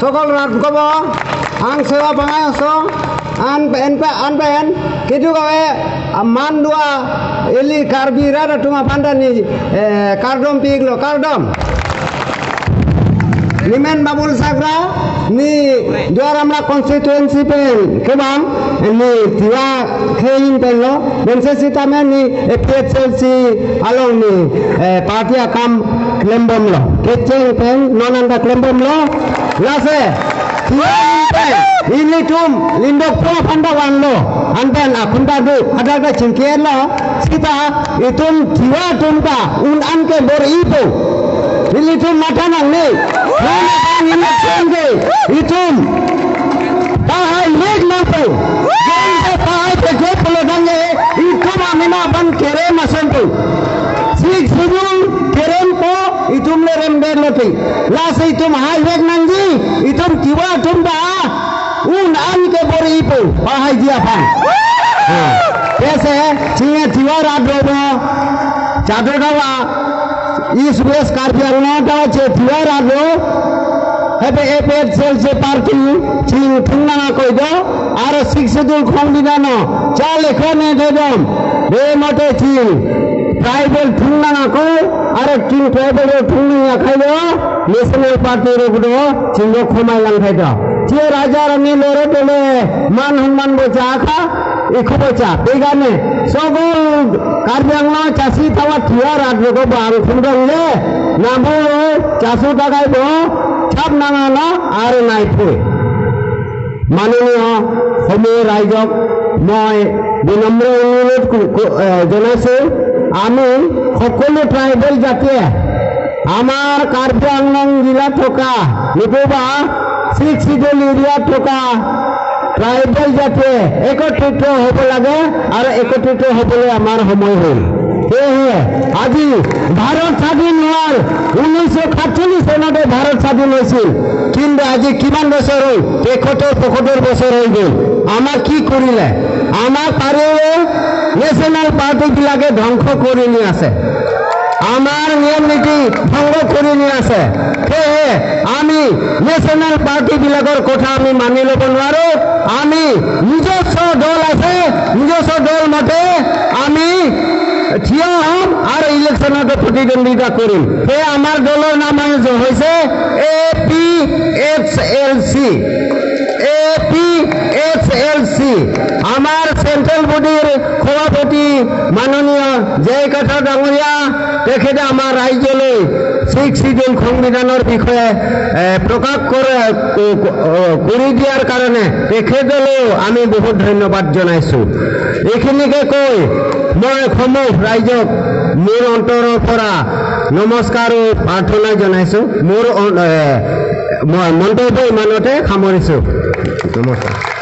সকল ৰাত কব আং সেৱা বাঙাই আছো আন আন পেন কিন্তু গাৱে মান দোৱা এলি কাৰ্বি ৰা তোমাৰ পাণ্ডানি কাৰ্ডম পিগলো কাৰ্ডম নিমেন Babul Sagra ni duar amra constituency pen kebang ni tiwa khein pen lo bense sitame ni APSLC along ni party akam klembom lo kecheng pen nonanda klembom lo lase tiwa pen ini tum lindok pro panda wan lo anten akunda du ada da chingke lo sita itum tiwa tumta un anke bor ipo Ilitum matanang ni itum pahai leg mampu pahai pe pulo dange itum amina ban kerem asentu sik sibul kerem po itum le rem der loti lase itum hai leg nangi itum tiwa tum da un an ke bori ipo pahai dia pan कैसे chia tiwa radro chadro dawa East West Karbi Anglong che tiwa radro হেবে APSLC party চিং থুংনাঙা কইদ আর six schedule সংবিধান চা লেখনে দেদম বে মতে চিং tribal থুংনাঙাखौ आरो চিং ট্রাইবেল থুংনাঙা খাইদ নেশনেল পার্টির গুdo চিংগ खमायलांखायद যে রাজারানি লরে দলে মান সম্মান বচা খা ইখো বচা বেগানে সকল কার্বি আংলং চাষি থাওয়া থিয়া রাজ্যকে বাং খুঁদংলে নাবো চাষু টাকাইব ছাপ নাঙানো আৰু নাইফুই মাননীয় সমূহ ৰাইজক মই বিনম্ৰ অনুৰোধ জনাইছোঁ। আমি সকলো ট্ৰাইবেল জাতিয়ে আমাৰ কাৰ্বি আংলং জিলাত থকা নতুবা ছিক্স শিডিউল এৰিয়াত থকা ট্ৰাইবেল জাতিয়ে একত্ৰিত হ'ব লাগে আৰু একত্ৰিত হ'বলৈ আমাৰ সময় হ'ল। সেয়েহে আজি ভাৰত স্বাধীন হোৱাৰ 1947 চনতে ভাৰত স্বাধীন হৈছিল, কিন্তু আজি কিমান বছৰ হ'ল? 73 75 বছৰ হৈ গ'ল। আমাক কি কৰিলে? আমাক পাৰিলে নেশ্যনেল পাৰ্টিবিলাকে ধ্বংস কৰি নি আছে, আমাৰ নিয়ম নীতি ভংগ কৰি নি আছে। সেয়েহে আমি নেশ্যনেল পাৰ্টিবিলাকৰ কথা আমি মানি ল'ব নোৱাৰোঁ। আমি নিজস্ব দল আছে, নিজস্ব দল মতে আমি থিয় হ'ম আৰু ইলেকশ্যনতো প্ৰতিদ্বন্দ্বিতা কৰিম। সেয়ে আমাৰ দলৰ নাম হৈছে A P H L C, A P H L C. আমাৰ চেণ্ট্ৰেল বডিৰ সভাপতি মাননীয় জয় কাঠৰ ডাঙৰীয়া, তেখেতে আমাৰ ৰাজ্যলৈ ছিক্স শিডিউল সংবিধানৰ বিষয়ে প্ৰকাশ কৰি দিয়াৰ কাৰণে তেখেতলৈও আমি বহুত ধন্যবাদ জনাইছোঁ। এইখিনিকে কৈ মই সমূহ ৰাইজক মোৰ অন্তৰৰ পৰা নমস্কাৰ আৰু প্ৰাৰ্থনা জনাইছোঁ। মোৰ মন্তব্য ইমানতে সামৰিছোঁ। নমস্কাৰ।